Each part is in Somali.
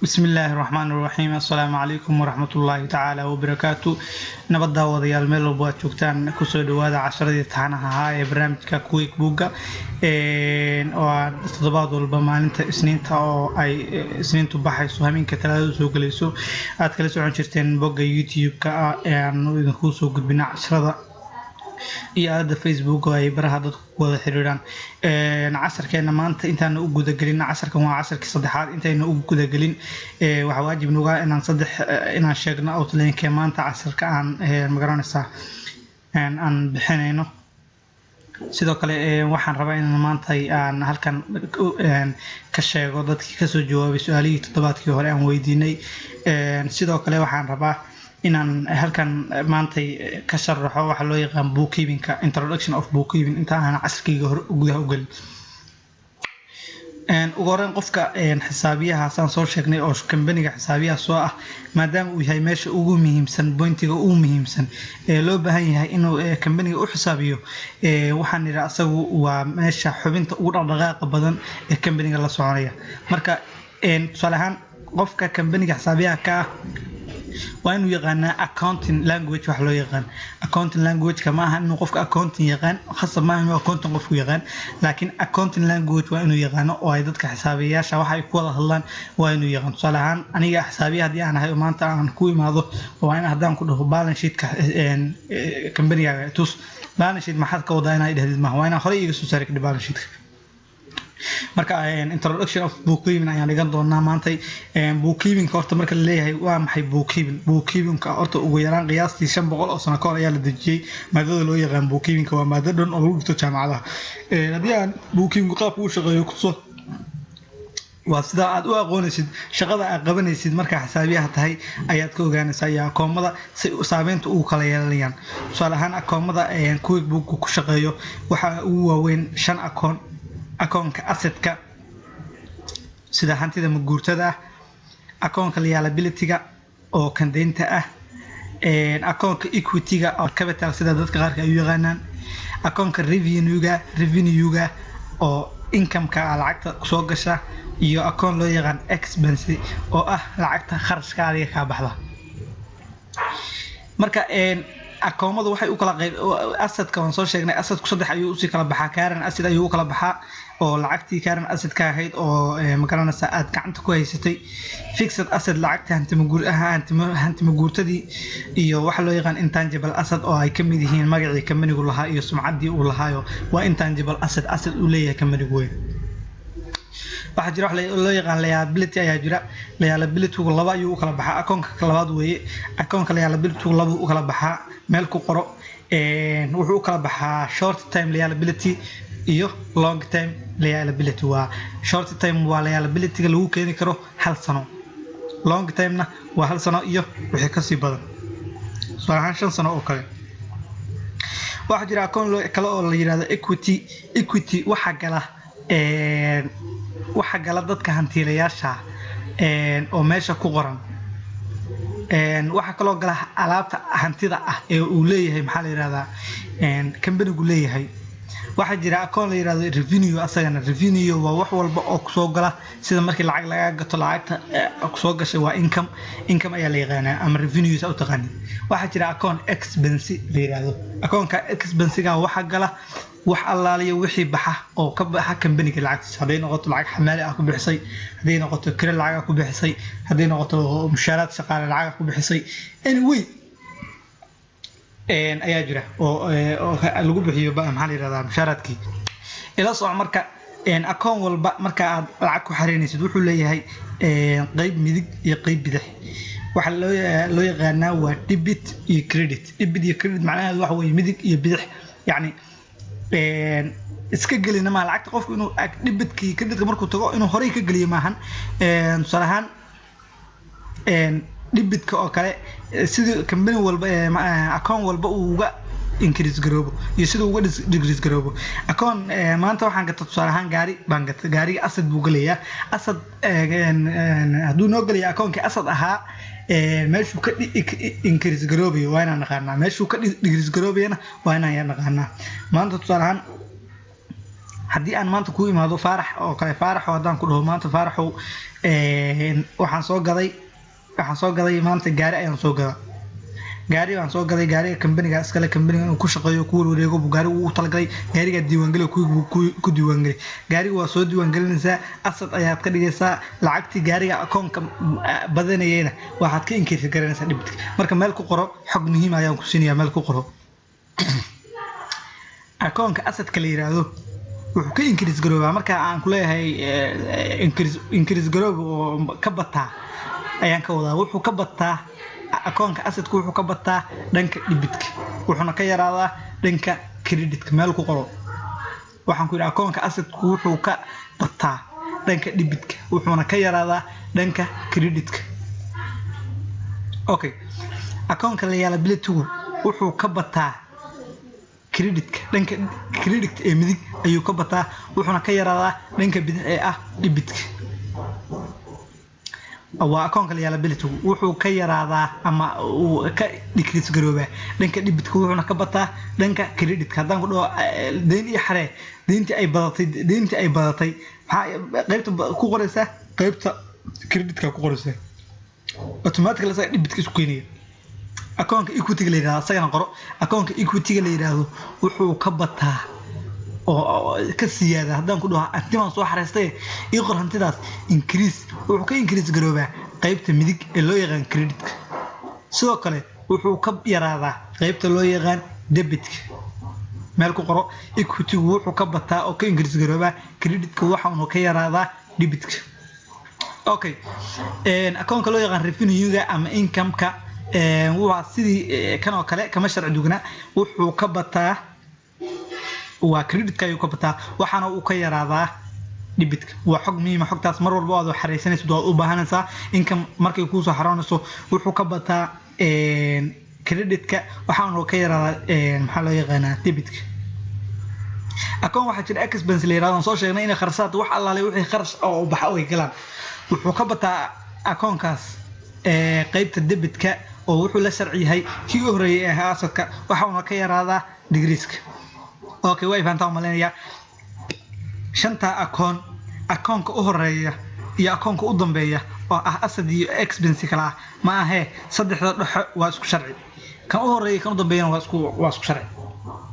Bismillaahi raxmaani raxiim. Assalaamu calaykum waraxmatullaahi tacaala wabarakaatu. Nabad daawadayaal, meel walba aad joogtaan, kusoo dhawaada casharadii taxanaha ahaa ee barnaamijka QuickBooka, oo aad toddobaad walba maalinta Isniinta oo ay Isniintu baxayso, hameenka Talaadada soo gelayso, aad kala socon jirteen bogga YouTube-ka ah ee aanu idinku soo gudbina casharada iyo aalada Facebook oo ay baraha dadku ku wada xiriiraan. Casharkeena maanta intaana u gudagelin, casharkan waa casharkii saddexaad, intayna u gudagelin waxaa waajib nuga inaan saddex inaan sheegno outline-ka maanta casharka aan magaranaysaa aan bixinayno. Sidoo kale waxaan rabaa inaan maanta aan halkan ka sheego dadkii kasoo jawaabay su-aalihii toddobaadkii hore aan weydiinay. Sidoo kale waxaan rabaa inaan halkan maantay ka sharaxo waxa loo yaqaan bookkeepingka, introduction of bookkeeping, inta aan casharkayga hore gudaha u gelin. Ugu horreyn, qofka xisaabiyaha, saan soo sheegnay, oo kambaniga xisaabiyaha soo ah, maadaama uu yahay meesha ugu muhiimsan, pointiga ugu muhiimsan ee loo baahan yahay inuu kambaniga u xisaabiyo, waxaan nidhi asagu waa meesha xubinta ugu dhaqdhaqaaqa badan ee kambaniga la soconaya. Marka tusaale ahaan, qofka kambaniga xisaabiyaha ka ah waa inuu yaqaanaa accounting language. Wax loo yaqaan accounting language-ka ma aha inuu qofka accounting yaqaan, khasab maaha inuu accounting qofku yaqaan, laakiin accounting language waa inuu yaqaano oo ay dadka xisaabiyayaasha waxa ay ku wada hadlaan waa inuu yaqaan. Tusaale ahaan, aniga xisaabiya haddii aan ahay oo maanta aan ku imaado, waa in haddaan ku dhaho "Balance sheetka kambanigaaga tus," "Balance sheet maxaad ka wadaa?" inaa dhahdid maaha, waa inaa horey iga soo saari kadhi balance sheetka. Marka introduction of bookkeeping ayaan dhigan doonaa maantay. Bookkeeping horta marka la leeyahay, waa maxay bookkeeping? Bookkeepingka horta ugu yaraan qiyaastii 500 oo sano ka hor ayaa la dejiyey maadada loo yaqaan bookkeepingka. Waa maado dhan oo lagu dhigto jaamacadaha. Haddii aan bookkeeping qaabka u shaqeeyo kuso, waa sidaa aad u aqoonaysid shaqada aad qabanaysid markaa xisaabiyaha tahay ayaad ka ogaanaysaa, iyo akoomada si saameynta ugu kala yeelanayaan. Tusaale ahaan, akoomada QuickBook ku shaqeeyo waxaa ugu waaweyn shan akoon: akoonka assetka, sida hantida maguurtada ah; akoonka liability-ga, oo kandeynta ah; akoonka equity-ga oo capital sida dadka qaarka ay u yaqaanaan; akoonka revenue-ga oo income-ka, lacagta soo gasha; iyo akoon loo yaqaan expense, oo ah lacagta kharashka adiga kaa baxda. Marka akoomadu waxay u kala qayb, assetka waan soo sheegnay, assetku saddex ayuu usii kala baxaa. Current asset ayuu u kala baxaa, oo lacagtii current assetka ahayd oo magaranaysa aad gacanta ku haysatay; fixed asset, lacagta hantimaguurtadii; iyo waxa loo yaqaan intangible asset, oo ay kamid yihiin magacii kambanigu lahaa iyo sumcaddii uu lahaayo. Waa intangible asset, asset uu leeyahay kambanigu weyn. Waxaa jira wax loo yaqaan liability ayaa jira. Liabilitygu laba ayuu u kala baxaa, akoonka labaad weeye. Akoonka liabilitygu laba u kala baxaa, meel ku qoro. Wuxuu u kala baxaa short term liability iyo long term liability. Waa short term waa liabilityga lagu keeni karo hal sano, long termna waa hal sano iyo wixii kasii badan, tusaale ahaan 5 sano oo kale. Waxaa jira akoon kale oo la yirahdo equity. Equity waxaa gala dadka hantiilayaasha oo meesha ku qoran. Waxaa kaloo gala alaabta hantida ah ee uu leeyahay, maxaa la yirahdaa, kambanigu leeyahay. Waxaa jira akoon la yirahdo revenue. Asagana revenue waa wax walba oo kusoo gala, sida markii lacag lagaa gato, lacagta kusoo gashay waa income. Income ayaa la yaqaanaa ama revenue saa u taqaanid. Waxaa jira akoon expense la yirahdo. Akoonka expensega waxaa gala wax allaaliya wixii baxa oo ka baxa kambaniga lacagtiisa, hadday noqoto lacag xamaali ah ku bixisay, hadday noqoto kire lacag ah ku bixisay, hadday noqoto mushaaraad shaqaale lacag ah ku bixisay, anyway ayaa jira oo lagu bixiyo, maxaa la yirahdaa, mushaaraadkii. Ila soco. Marka akoon walba marka aad lacag ku xareynaysid wuxuu leeyahay qeyb midig iyo qeyb bidix. Waxaa loo yaqaanaa waa debit iyo credit. Debit iyo credit macnaheedu waxa weeye midig iyo bidix, yacni iska gelina maa lacagta qofku inuu debitkii creditka markuu tago inuu horey ka geliyo maahan. Tusaale ahaan, debitka oo kale, sidii company walba account walba uu uga increase garoobo iyo sida uga decrease garoobo. Account maanta waxaan gata, tusaale ahaan, gaari baan gata. Gaariga asset buu gelayaa. Asset hadduu noo gelaya account-kii asset ahaa, meeshuu ka increase garoobayo waa inaan naqaanaa, meeshuu ka decrease garoobayana waa inaan naqaanaa. Maanta tusaale ahaan Haddii aan maanta ku imaado Faarax oo kale, Faaraxo, haddaan ku dhaho maanta, "Faaraxow, waxaan soo gaday maanta gaari ayaan soo gadaa, gaari baan soo gaday." Gaariga kambaniga iskale, kambaniga inuu ku shaqeeyo, ku warwareego buu gaarigu ugu talagalay. Gaarigaa diiwaangeli, ku diiwaangeli gaariga. Waa soo diiwaangelinaysaa, asset ayaad ka dhigaysaa. Lacagtii gaariga akoonka badanayeyna waxaad ka increase garanaysaa debitka. Marka meel ku qoro, xog muhiim ayaan ku siinayaa. Meel ku qoro: akoonka assetka la yiraahdo wuxuu ka increase garoobaa, marka aan kuleeyahay increase garoob oo ka bataa ayaan ka wadaa, wuxuu ka bataa akoonka assetku, wuxuu ka bataa dhanka debitka, wuxuuna ka yaraadaa dhanka creditka. Meel ku qoro waxaan ku yidhi: akoonka assetku wuxuu ka bataa dhanka debitka, wuxuuna ka yaraadaa dhanka creditka. Okay, akoonka liabilitygu wuxuu ka bataa creditka, dhanka creditka ee midig ayuu ka bataa, wuxuuna ka yaraadaa dhanka bidix ee ah debitka. Waa akoonka liabilitygu wuxuu ka yaraadaa ama uu ka decrease garoobaa dhanka debitka, wuxuuna ka bataa dhanka creditka. Haddaan ku dhaho deyn iyo xaree, deyntii ay badatay, maxaa qaybta ku qoraysaa? Qaybta creditka ku qoraysaa. Automatically asaga debitka isku keenaya. Akoonka equity-ga la yidhahdo asagana qoro. Akoonka equity-ga la yidhaahdo wuxuu ka bataa oo ka siyaada, haddaan ku dhaho hanti baan soo xareystay, ii qor hantidaas, increase, wuxuu ka increase garoobaa qaybta midig ee loo yaqaan creditka. Sidoo kale wuxuu ka yaraadaa qaybta loo yaqaan debitka. Meel ku qoro: equity-gu wuxuu ka bataa oo ka increase garoobaa creditka, waxaanu ka yaraadaa debitka. Okay, akoonka loo yaqaan revenue-ga ama income-ka waa sidii kan oo kale, kama sharci dugna. Wuxuu ka bataa waa creditka ayuu ka bataa, waxaana uu ka yaraadaa debitka. Waa xog muhiima xogtaas. Mar walba aad xareysanaysid waad u baahanaysaa. Income markay kuusoo xaroonayso, wuxuu ka bataa creditka, waxaana ka yaraadaa, maxaa loo yaqaanaa, debitka. Akoon waxaa jira expense la yirahdo, aan soo sheegnay inay kharashaad, wax allaale wixii kharash oo baxa ay galaan. Wuxuu ka bataa akoonkaas qaybta debitka, oo wuxuu la sharci yahay kii u horreeyay ee ahaa assetka, waxauna ka yaraadaa decreaseka. Okay, way fahantaa malaynayaa. Shanta akoon, akoonka u horeeya iyo akoonka u dambeeya oo ah asset iyo expense kala ah ma ahee, saddexda dhexe waa isku sharci. Kan u horeeya, kan u dambeeyana waa isku sharci.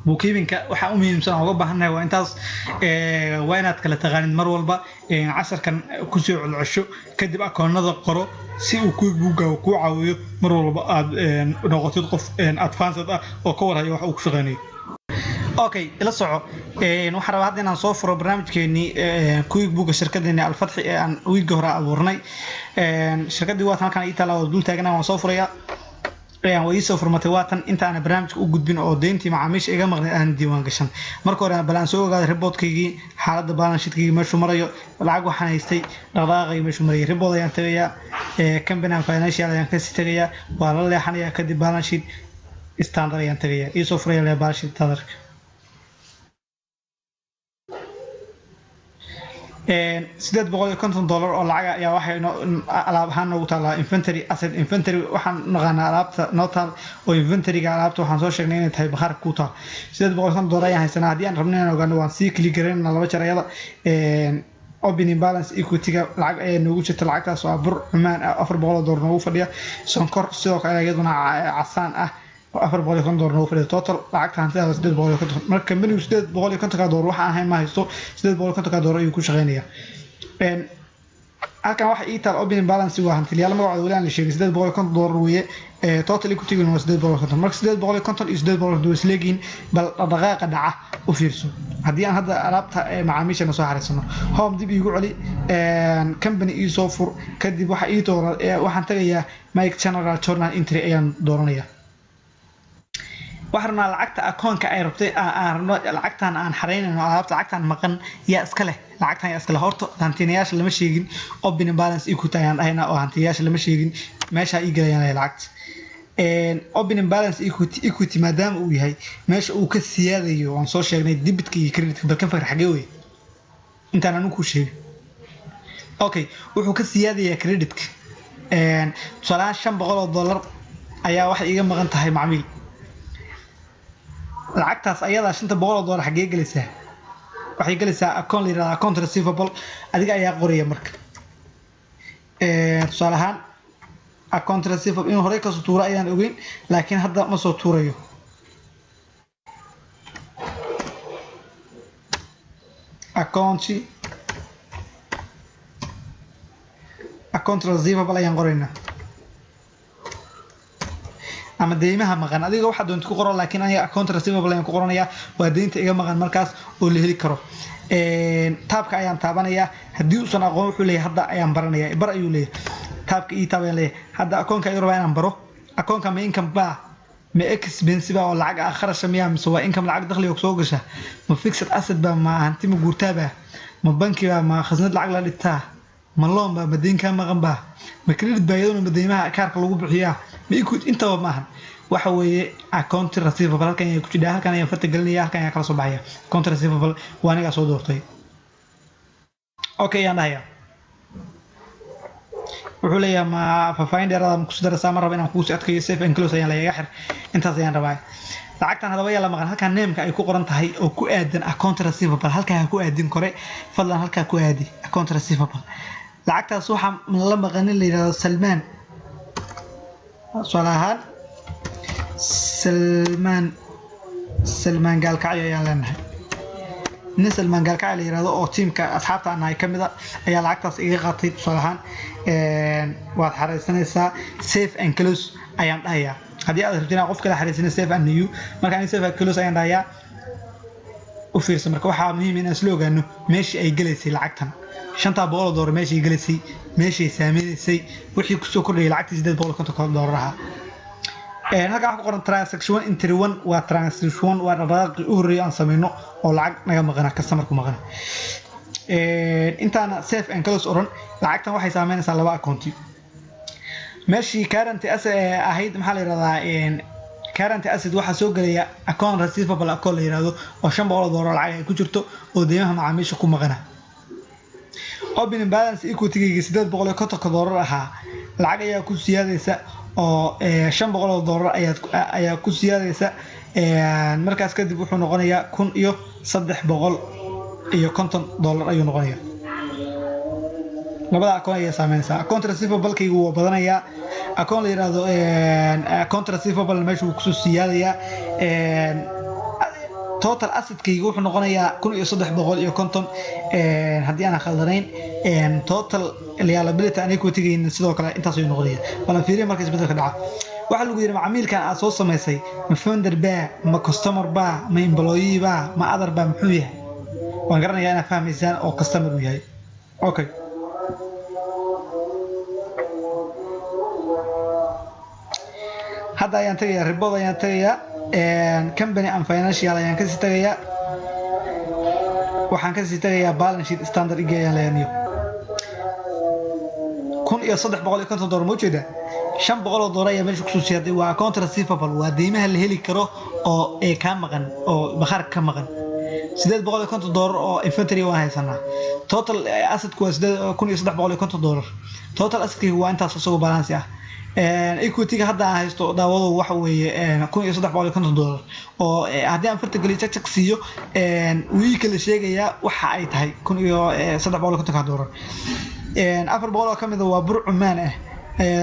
Bookkeepingka waxaa u muhiimsan aan uga baahannahay waa intaas. Waa inaad kala taqaanid. Mar walba casharkan kusoo celcesho, kadib akoonada qoro, si uu QuickBooka kuu caawiyo mar walba aad noqotid qof advanced ah oo ka warhaya wax uu ku shaqeynayo. Okay, ila soco. Waxaan rabaa hadda inaan soo furo barnaamijkeenii QuickBooka shirkadeeni Alfatxi ee aan wiigga hore abuurnay. Shirkaddii waatan halkan ii taala, oo dul taagana waan soo furayaa. Way iisoo furmatay, waatan. Intaana barnaamijka u gudbin oo deyntii macaamiisha iga maqnay aan diiwaan gashan, marka hore bal aan soo ogaaday reportkaygii, xaaladda balance sheetkaygi meeshuu marayo, lacag waxaan haystay, dhaqdhaqaaqaygi meeshuu marayay. Report ayaan tagayaa, company and financial ayaan kasii tagayaa, waa la leexanayaa, kadib balance sheet standard ayaan tagayaa. Iisoo furaya le balance sheet standardka. $850 oo lacaga ayaa waxay alaab ahaan noogu taalaa inventory asset. Inventory waxaan naqaanaa alaabta noo taal, oo inventoryga alaabta waxaan soo sheegnay inay tahay bakhaarka ku taal. $850 ayaan haysanaa. Haddii aan rabno inaan ogaano, waan sii click garaynaa laba jeer ayada. Opening balance equity-ga lacag ayaa noogu jirta, lacagtaas oo ah bur Cumaan ah, $400 noogu fadhiya. Sonkor sidoo kale iyaduna casaan ah oo $450 noogu fadhiya. Total lacagta hantidaada 850. Marka kambanigu $850 waxa aan ahayn ma haysto, $850 ayuu ku shaqeynayaa. Halkan waxa ii taal opening balance waa hantilayaal magacooda weli aan la sheegin, $850 weeye. Total equity-guna waa 850. Marka 850 iyo 850 waa isleegihiin. Bal dhaqdhaqaaqa dhaca u fiirso haddii aan hadda alaabta macaamiishana soo xariisano. Home dib iigu celi, company ii soo fur, kadib waxa ii doora, waxaan tagayaa make general journal entry ayaan dooranaya. Waxaan rabnaa lacagta akoonka ay rabtay aan rabno, lacagtan aan xareynayno, alaabta lacagtan maqan yaa iska leh? Lacagtan yaa iska leh? Horta hantiinayaasha lama sheegin. Opening balance equity ayaan dhahaynaa, oo hantiyayaasha lama sheegin, meesha ii gelayaan lacagta. Opening balance equity, equity maadaama uu yahay meesha uu ka siyaadayo, waan soo sheegnay debitka iyo creditka. Bal ka fakar xagee wey intaan anigu ku sheegin. Okay, wuxuu ka siyaadayaa creditka. Tusaale ahaan $500 ayaa waxay iiga maqan tahay macmiil. Lacagtaas ayadaa, $500, xaggee gelaysaa? Waxay galaysaa account la yirahdo account receivable. Adiga ayaa qoraya. Marka tusaale ahaan account receivable inuu horey kasoo tuuro ayaan ogeyn, laakiin hadda ma soo tuurayo. Account receivable ayaan qoraynaa ama deymaha maqan, adiga waxaa doonta ku qoro, laakiin aniga account receivable ayaan ku qoranayaa. Waa deynta iga maqan markaas oo la heli karo. Tabka ayaan taabanayaa. Haddii uusan aqoon, wuxuu leeyahay hadda ayaan baranayaa, bar ayuu leeyahay. Tabka ii taab ayaan leeyahay. Hadda akoonka ayuu rabaa inaan baro. Akoonka ma income baa, ma expense baa oo lacag ah kharasha miyaa, mise waa income, lacag dakhliga soo gasha? Ma fixed asset baa, ma hanti ma guurtaa baa, ma banki baa, ma khasnad lacag la dhigtaa, ma loan baa, ma deyn kaa maqan baa, ma credit baa iyaduna, ma deymaha kaarka lagu bixiyaa, ma equity? Intaba maahan. Waxa weeye account receivable. Halkan ayaa ku jidhaa, halkan ayaan farta gelinaya, halkan ayaan kala soo baxaya. Account receivable waa anigaa soo doortay. Okay ayaan dhahaya. Wuxuu leeyahay ma faahfaahin dheeraada ma kusi daraysaa? Ma raba inaan kugu sii adkayo. Save and close ayaan leeyahay. Xir, intaas ayaan rabaa. Lacagtan hadaba yaa la maqan? Halkan nameka ay ku qoran tahay oo ku aadan account receivable, halkaa ha ku aadin kore fadlan, halkaa ku aadi account receivable. Lacagtaas waxaa la maqan in la yidhahdo Salmaan. Tusaale ahaan Salmaan Gaalkacyo ayaan leenahay. Nin Salmaan Gaalkacyo la yirahdo oo tiimka asxaabta aan nahay ka mid a ayaa lacagtaas iga qaatay. Tusaale ahaan waad xareysanaysaa. Save and close ayaan dhahayaa. Haddii aad rabtid inaad qof kale xareysanay, save and new. Marka ani save and close ayaan dhahayaa. U fiirsa, marka waxaa muhiim inaan isla ogaano meeshii ay gelaysay lacagtan 500 doolar, meeshii ay gelaysay, meeshii ay saameynaysay, wixii kusoo kordhayay lacagtii 850 doolar ahaa. Halkan waxaa ku qoran transaction one entry one. Waa transaction one, waa dhaqdhaqaaqii u horreeyay aan sameyno oo lacag naga maqana, customerku maqana. Intaana save and close oran, lacagtan waxay saameynaysaa laba accounti. Meeshii current asset ahayd, maxaa la yirahdaa, current asset, waxaa soo gelaya account receivable account la yirahdo oo 500 doolar lacag ay ku jirto oo deymaha macaamiisha ku maqana. Opening balance equity-gayga 850-ka doolar ahaa lacag ayaa ku siyaadaysa oo 500 doolar ayaa ku siyaadaysa. Markaas kadib wuxuu noqonayaa 1350 doolar ayuu noqonayaa. Labada akoon ayaa saameynaysaa. Account receivable-kaygu waa badanayaa. Account la yirahdo account receivable meesha wuu kusoo siyaadayaa. Total assetkayga wuxuu noqonayaa 1350 haddii aanan khaldanayn. Total liability and equity-gayna sidoo kale intaas ayuu noqonaya. Balan fiiriya marka isbedelka dhaca. Waxaa lagu yidhi macmiilkan aad soo samaysay ma vendor baa, ma customer baa, ma employee baa, ma other baa, muxuu yahay? Waan garanayaa inaad fahmaysaan oo customer uu yahay. Okay, hadda ayaan tagayaa report ayaan tagayaa, company and financial ayaan kasii tagayaa, waxaan kasii tagayaa balance sheet standard igi ayaan leeyahay. 1350 doolar ma ujeedaa? 500 doolar ayaa meesha kusoo siyaaday. Waa account receivable, waa deymaha la heli karo oo ee kaa maqan oo bakhaarka ka maqan. 850 doolar oo inventory waan haysanaa. Total assetku waa 1350 doolar. Total assetkayga waa intaas isagoo balance ah. Equity-ga hadda aan haysto, daawado, waxa weeye 1350 doolar oo haddii aan farta geliyo, jag jag siiyo, wii kala sheegayaa waxa ay tahay 1350-ka doolar. 400 oo kamid a waa bur Cumaan ah,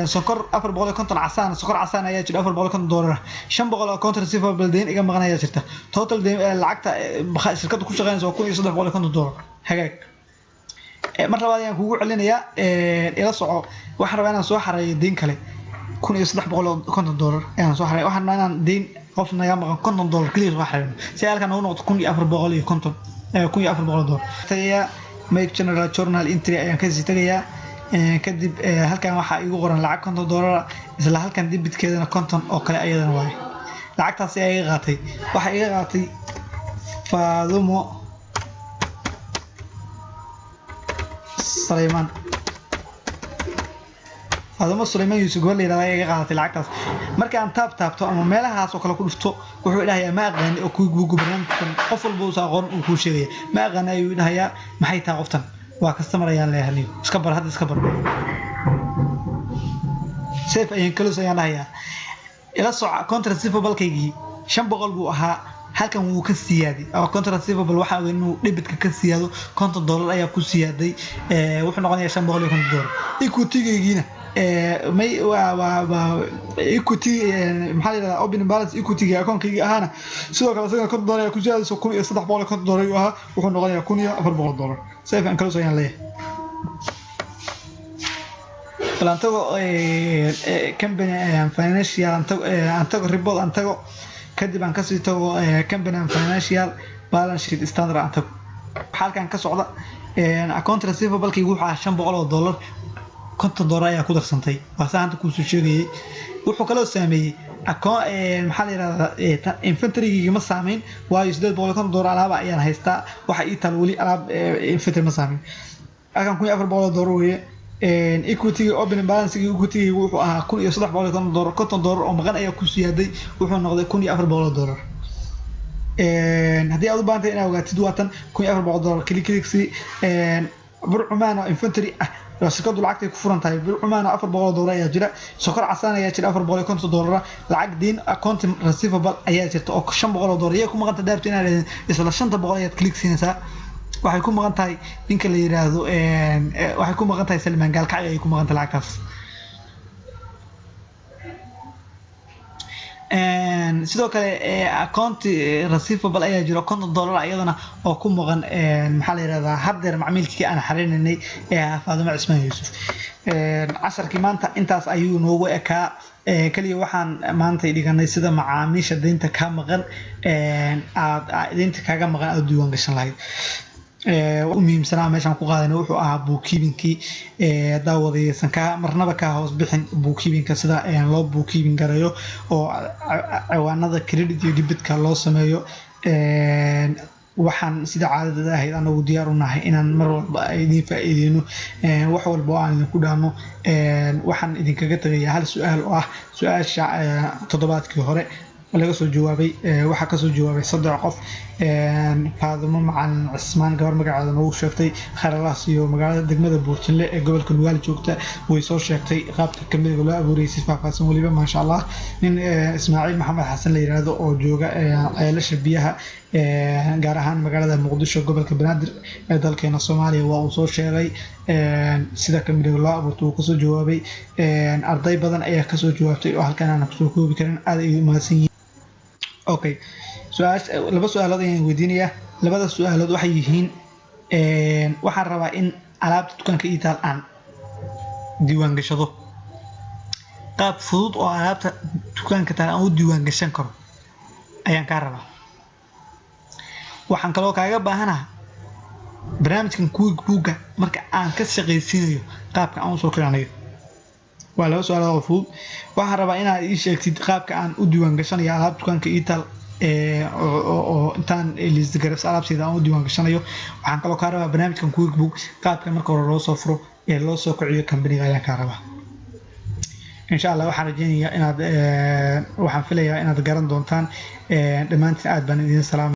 sonkor 450 casaan, sonkor casaan ayaa jira 450 doolar. 500 oo account receivable deyn iga maqan ayaa jirta. Total deyn lacagta shirkadda ku shaqeynaysa waa 1350 doolar. Hagaag, mar labaad ayaan kugu celinayaa, ila soco. Waxaan rabaa inaan soo xareeyo deyn kale, 1350 doolar ayaan soo xareeyo. Waxaan rabaa inaan deyn qof naga maqan 50 doolar keliya soo xareyno si ay halkan noogu noqoto 1450, 1400 doolar. Tagayaa make general journal entry ayaan kasii tagayaa. Kadib halkan waxaa igu qoran lacag 50 doolar, isla halkan debitkeedana 50 oo kale ayadana waaye. Lacagtaasi ayaa iga qaatay, waxaa iga qaatay Faadumo Sulaymaan. Faadumo Sulaymaan Yuusuf gobol la yirahdo ayaa iga qaadatay lacagtaas. Marka aan taab taabto ama meelahaas oo kale ku dhufto, wuxuu dhahayaa ma aqaani oo kugu barnaamijkan qof walba uusa aqoon uu kuu sheegaya. Ma aqaani ayuu dhahayaa. Maxay tahay qoftan? Waa customer ayaan leeyahay. Iska bar hadda, iska bar. Save ayaan close ayaan dhahayaa. Ila soco, account receivable-kaygii 500 buu ahaa. Halkan wuu ka siyaaday account receivable. Waxaa weyn inuu debitka ka siyaado, $50 ayaa ku siyaaday, wuxuu noqonayaa $550. Equity-gaygiina may waa equity, maxaa la yidhahdaa, opening balance equity-ga akoonkayga ahaana sidoo kale isagana $50 ayaa ku siyaadayso, $1,350 ayuu ahaa, wuxuu noqonayaa $1,400. Save and close ayaan leeyahay. Bal aan tago company financial, aan tago report, aan tago, kadib aan kasii tago company and financial balance sheet standard aan tago. Halkan ka socda account receivable-kaygu wuxuu ahaa $500, $50 ayaa ku darsantay, waa saa hadda kuusoo sheegayay. Wuxuu kaloo saameeyey account, maxaa la yidhahdaa, inventory-gayga ma saameyn, waayo $850 alaaba ayaan haystaa, waxa ii taal weli alaab, inventory ma saameyn. Halkan $1,400 weeye. Equity opening balance equity wuxuu ahaa $1,350, $50 oo maqan ayaa ku siyaaday, wuxuu noqday $1,400. Haddii aad u baahantay inaad ogaatid, waa tan $1,400. Click click. Bur cumaan oo inventory ah, waa shirkadu lacagtay ku furan tahay. Bur cumaan oo $400 ayaa jira, sokor casaan ayaa jira $450, lacag diin account receivable ayaa jirta oo $500. Iyay ku maqanta dhaarto inaad isla 500 ayaad click siinaysaa. Waxay ku maqan tahay ninka la yiraahdo, waxay ku maqan tahay Salmaan Gaalkacyo ayay ku maqan tahay lacagtaas. Sidoo kale account receivable ayaa jiro $50 iyadana oo ku maqan, maxaa la yirahdaa, haddeer macmiilkii aan xarinaynay ee ahaa Faadimo Cismaan Yuusuf. Casharkii maanta intaas ayuu noogu ekaa. Kaliya waxaan maanta dhiganay sida macaamiisha deynta ka maqan, aad deynta kaaga maqan aad u diiwaan gashan lahayd. U muhiimsanaa meeshaan ku qaadanay wuxuu ahaa bookkeeping-kii. Daawadaysan kaa marnaba kaa hoos bixin bookkeeping-ka, sida loo bookkeeping garayo oo ciwaanada credit iyo debitka loo sameeyo. Waxaan sida caadada ahayd anagu diyaar u nahay inaan mar walba idiin faa'iideyno, wax walba oo aan idinku dhaano. Waxaan idinkaga tagayaa hal su-aal oo ah su-aasha toddobaadkii hore laga soo jawaabay. Waxaa kasoo jawaabay saddex qof. Faadimo Macalin Cismaan, gabar magaceeda noogu sheegtay, kharalaas iyo magaalada degmada Buurtinle ee gobolka Nugaal joogta, way soo sheegtay qaabka kambaniga loo abuurayay si faahfaahsan weliba, maasha Allah. Nin Ismaaciil Maxamed Xasan la yiraahdo oo jooga ceelasha biyaha, gaar ahaan magaalada Muqdisho, gobolka Banaadir ee dalkeena Soomaaliya, waa uu soo sheegay sida kambaniga loo abuurto, uu kasoo jawaabay. Arday badan ayaa kasoo jawaabtay oo halkan aan kusoo koobi karin, aad ay u mahadsan yihiin. Okay, su-aasha, laba su-aalood ayaan weydiinayaa. Labada su-aalood waxay yihiin, waxaan rabaa in alaabta dukaanka ii taal aan diiwaan gashado, qaab fudud oo alaabta dukaanka taal aan u diiwaan gashan karo ayaan kaa rabaa. Waxaan kaloo kaaga baahanaha barnaamijkan QuickBooka marka aan ka shaqaysiinayo qaabka aan usoo kicinayo. Waa laba su-aalood oo fudud. Waxaan rabaa inaad ii sheegtid qaabka aan u diiwaan gashanayo alaabta dukaanka ii taal oo intaan list garabs alaabtayda aan u diiwaan gashanayo. Waxaan kaloo kaa rabaa barnaamijkan QuickBook qaabka marka hore loo soo furo ee loo soo kiciyo kambaniga ayaan kaa rabaa, insha Allah. Waxaan rajeynayaa inaad, waxaan filayaa inaad garan doontaan dhammaantiin. Aad baan idiin salaamay.